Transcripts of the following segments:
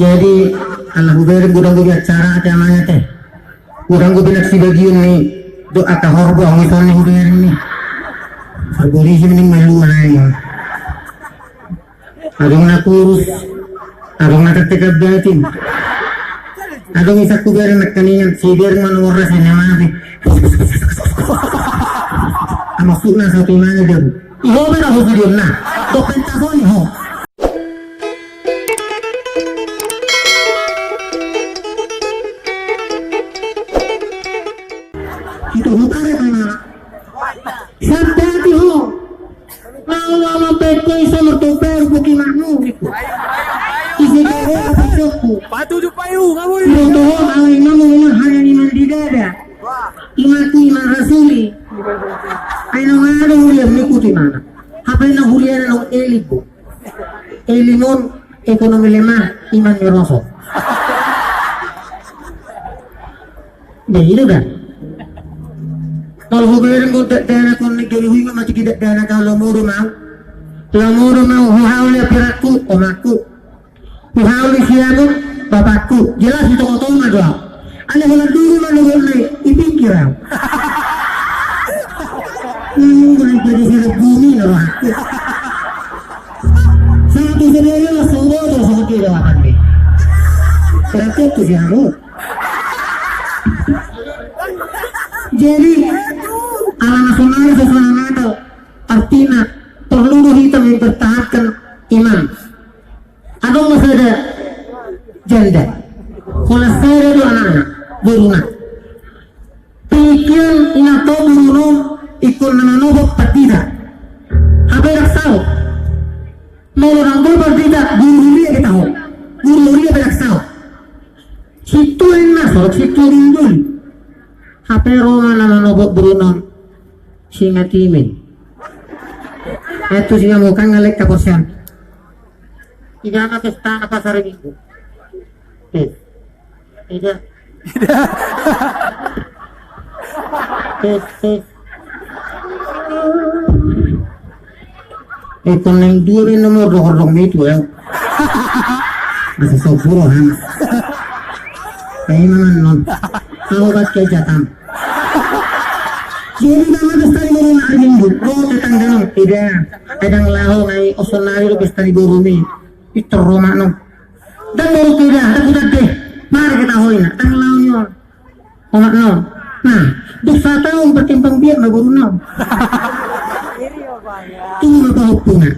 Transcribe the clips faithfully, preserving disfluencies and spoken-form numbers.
Jadi, ala hubereng godang gobi acara ate amang ate. Godang gobi na sibagion ni do angka horbo, au i songon i hubereng ni. Horbo risi mending malu mana ya. Adong na kurus, adong na tertekan batin. Adong i saku bereng na keningan, si bereng mana orang sini mati. Amasuk na satu mana dia. Iho beda ho video na. Dok pentas on iho. Itu hutare mana? Sampai hati ho. Mau lama peko iso mertobar buki makmu gitu. Isi kau apa cokku. Patu di payung, kamu ini. Iroto ho, alai namu memang hanya iman di dada. Imanku iman rasuli. Ai nang ada huria mengikuti mana. Apa yang huria nang elit bu. Elimon ekonomi lemah, iman merosot. Jadi itu kan. Kalau hubereng kau dakdanak kau negeri hui mati dakdanak kau lamodo mau. Lamodo mau huhauli apirakku, omakku. Huhauli siamun, bapakku. Jelas di tonga-tonga doang. Ada holan dulu mana gue naik, ipikir au. Nunggu di bumi naro aku. Satu sendiri lah semua tuh seperti itu akan deh. Berarti itu siamun. Jadi, ala nasional sesuai Natal, artina perlu do hita mempertahankan iman. Adong ma sada janda, holan sada do anakna, boruna. Pingkian ina to boruna ingkon na manobok pandita. Hape ndang saut. Molo ndang boi pandita, guru huria hita ho. Guru huria pe ndang saut. Sintua inna, sorok sintua dulu. Hape ro ma na manobok boruna on. Singa timin. Itu singa mukang ngalek kaporsean. Ida na pesta na pasar minggu. Tes. Ida. Tes, tes. Eh, koneng dua be nomor do hordong mitu ya. Masih sobur han. Kayak mana non? Kalau tak kayak jatang. Jadi nama pesta di rumah hari minggu. Oh, tetangga non. Ida. Kadang laho ngai osonari lo pesta di borumi. Itu rumah non. Dan baru tidak, ada budak deh. Mari kita hoina. Tang lawan yo. Omak no. Nah, dosa tahu berkembang biak na boru no. Tunggu apa hubungan?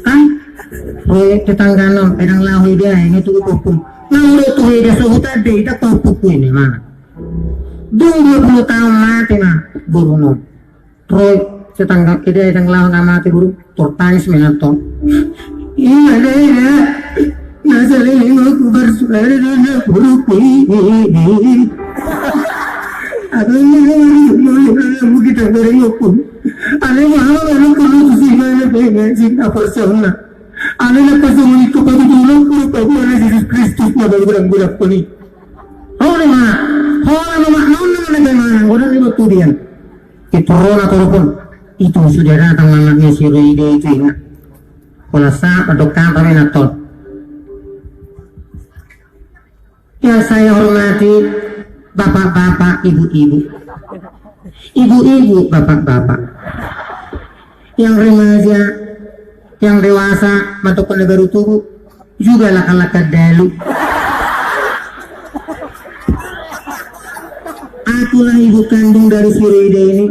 Kan? Proyek tetangga no, pedang laho ida, ini tunggu hubung. Nah, udah tuh ida sebut ada, ida tahu hubung ini mana? Dung dua puluh tahun mati nah, boru no. Roy, tetangga ida, tetangga laho na mate boru, tor tangis ma inanta on. Ima da ina, na saleleng ho barsuara na boru i. Apa ni na mari mari na mungkin tak bareng aku. Ada mahal ada perlu tu si mana pengen si apa sana. Ada nak pasang ni ko patu dulu ko patu ada Yesus Kristus na baru berang budak ko ni. Roy ma, roy ma, non na mana gimana, udah ribut tu dia. Itu ro na toropon. Itu sudah datang anaknya si Roy ida itu, ingat. Pola sa adok kata mena ton. Yang saya hormati bapak-bapak, ibu-ibu. Ibu-ibu, bapak-bapak. Yang remaja, yang dewasa, mantap kena baru tubuh. Juga lakar-lakar dalu. Akulah ibu kandung dari si Roy ida ini,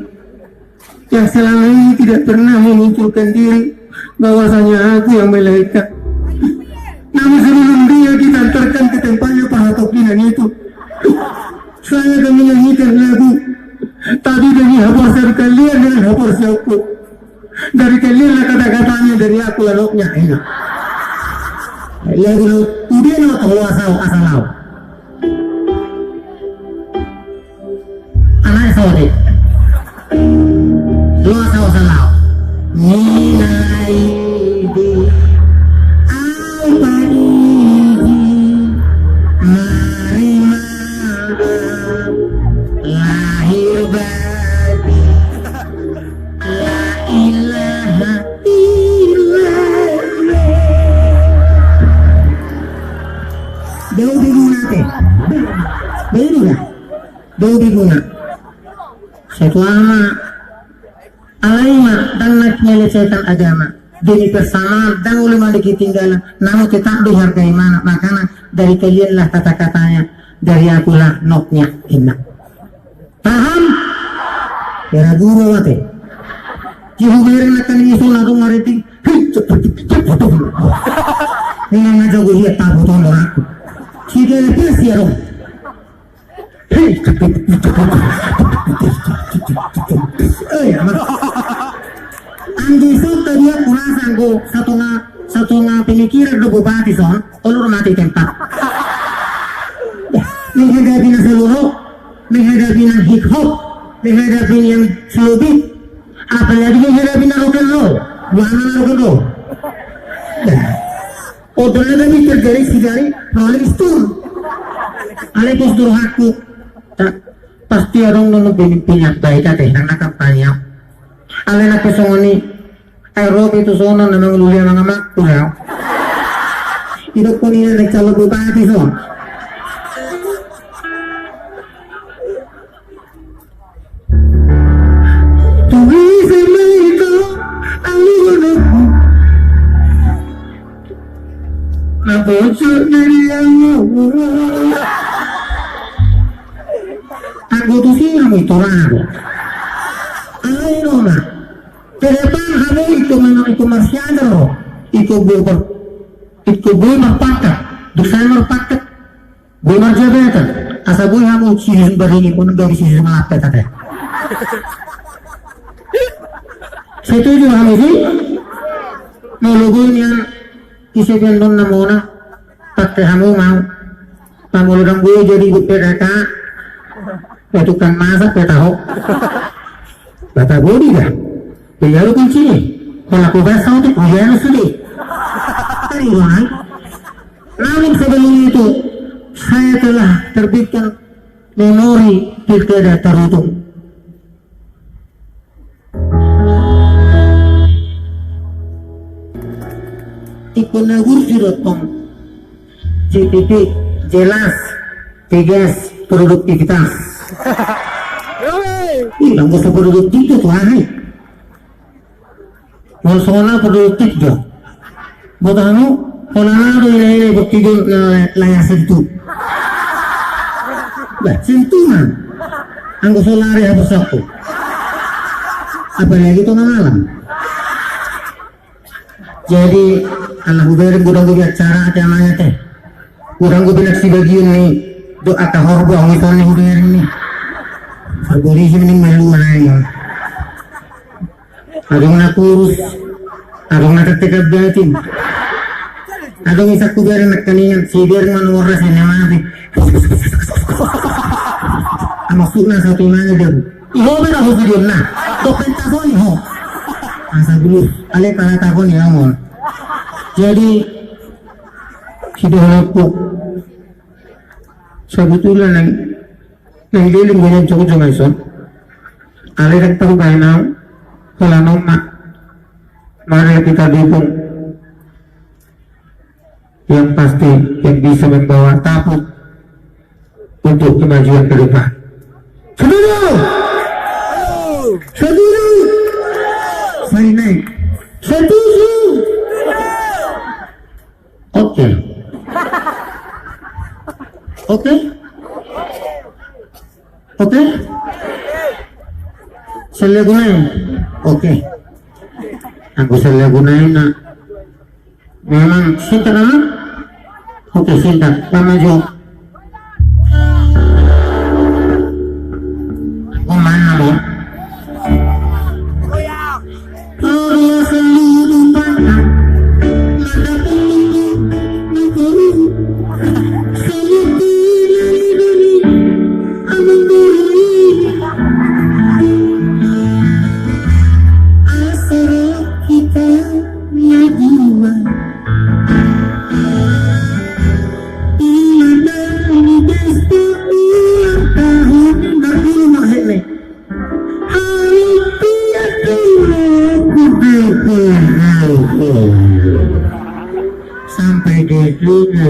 yang selama ini tidak pernah memunculkan diri bahwasanya aku yang melahirkan. Namun sebelum dia kita antarkan ke tempatnya pahatop binan itu, saya akan menyanyikan lagu. Tapi demi haporsean kalian dengan haporseanku. Dari kalian lah kata-katanya, dari aku laloknya, enak. Ya dulu, udah no, tahu asal, asal lau. Anak sore. Lo asal, asal lau. Nilai di apa ini? Mari maaf. Lahir batin. La ilaha illallah. Dao bego na te. Bego na. Dao bego na. Satu ama. Alai ma, ndang na melecehkan agama. Demi persamaan, ndang olo ma ditinggalan. Namun tetap dihargai ma na. Makana dari kalianlah kata-katanya, dari akulah notnya. Enak. Paham? Era guru mate. Jihu bere na kan iso na dong areti. Hei, cepet, cepet, cepet. Ini ngajar gue lihat tabu tonton aku. Si dia lepas ya dong. Hei, cepet, cepet, cepet. Eh, amat. Anggo so tadi aku rasa anggo satonga, satonga pemikiran do bupati son. Olo mate tempat. Menghadapi na seluruh. Menghadapi nang hip hop, menghadapi yang slow beat, apalagi menghadapi nang rock and roll. Mana nang rock and roll? Nah, odol na gabe terjadi sigari Rolling Stone. Alai bos durhakku. Tak, pasti adong nunu pemimpin yang baik ate nang na kampanye. Alai na pesongoni. Ai ro pe tu sono na mangululi amang amakku na. Ido pun ina na calon bupati son. Tui sama ito alu na. Na bocor dari yang. Aku tu sini itu ragu. Ayo na. Kedepan hamu iko memang iko marsiajar ro, iko boi mar, iko boi marpangkat, dosa marpangkat, boi marjabatan, asa boi hamu sisumbar ini pun gabe sisumbar ate. Setuju hamu si? Molo boi nian ise pe annon na mona. Pake hamu mau. Pamolo dang boi jadi ibu P K K. Tukang masak pe taho. Bata bodi dah. Beli alu kunci ni. Kalau aku bahas tahu tu kuliah sudah. Kan itu kan. Namun sebelum itu saya telah terbitkan memori pilkada Tarutung. Ingkon na burju do tong. C T P jelas, tegas, produktivitas. Ih, nggak usah produktif tu ahai. Mau soalnya produktif do. Buat anu, kalau nado ini ini bertidur na layar sentuh. Bah, sentuh man. Anggo solar ya bersatu. Apalagi tengah malam. Jadi, alah, hubereng godang gue acara ate amang ate. Godang gue benak si bagian ni. Do aka horbo ang ito ni hubereng ni. Horbo ni sini malu mana ni. Adong na kurus, adong na tertekan batin. Adong isakku biar nak keningan, si biar mana orang sini mati. Maksudnya satu nanya dia. Iho beda ho video na. Dok pentas ho iho. Asa dulu, ale para takon ya mon. Jadi, sudah lapuk. Sebetulnya nang Nah, jadi lingkungan cukup sama iso. Alai kan tahu kayak nau, kalau noma, mari kita dukung yang pasti yang bisa membawa Tarutung untuk kemajuan ke depan. Setuju? Setuju? Saya naik. Setuju? Oke. Oke. Oke. Selegunai. Oke. Aku selegunai na. Memang singkat amat. Oke, singkat. Lama juga. Kemana, Bang? Ina dang di pesta ulang tahun ni, ntar dulu mah hek ne. Hari tiap dulu ku dulu. Sampai di sini.